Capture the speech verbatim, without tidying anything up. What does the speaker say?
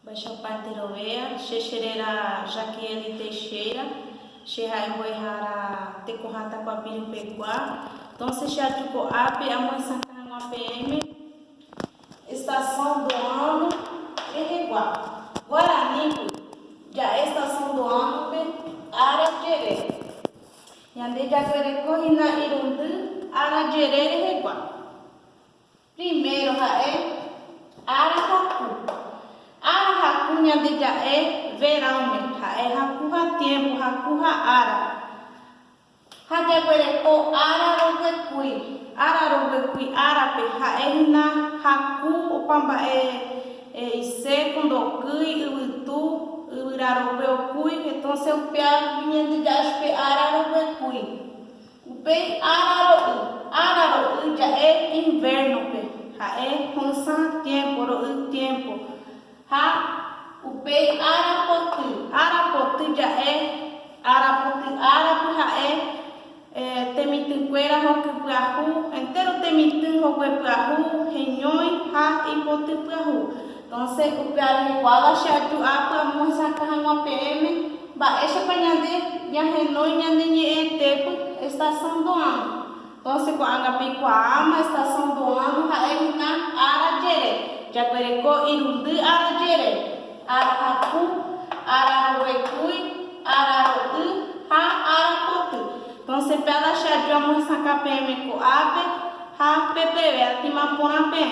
Baixo parte Roea, che xerera Jaqueline Teixeira, che ha'e oiha ra Tekohata Papiripekua. Entonces, che atu ko'ape amo esaka ha'e P M, estação do ano, rehegua. Guarani, ya estação do ano pe, ara jere. Ñande ya guereko hina irundu, ara jere rehegua. Primero ha'e, ara haku. Ara haku ñande ja'e verão me, ha'e haku ha tiempo, haku ha ara. Ha ya guereko ara roguekui. Ara roguekui, ara pe ha'e hina haku opa mba'e, e, iseco, ndokui, iwutu, iwuira rogue okui, entonces upea ñande ja'e pe ara roguekui. Upei ara ro'u, ara ro'u ja'e inverno pe, ha'e housa tiempo, ro'u tiempo. Ha upei ara potu, ara potu ja'e, ara potu, ara pe ha'e, e, temitü kuera hoki pyahu, entero temitü hoki pyahu, heñoi, ha ipotu pyahu. Entonces, upea rehegua, che atu apu amo esaka ha'e P M, ba'e chepa ñande ña henoin ñande ñe'e tepu, estação do ano. Entonces, ko anga piko ama estação do ano, ha'e hina ara jere. Ya guereko irundu ara jere. Ara haku, ara roguekui, ara ro'u, ha ara potu. Entonces, pela che atu amo esaka P M ko'ape, ha pepe, vea ti ma pona P M.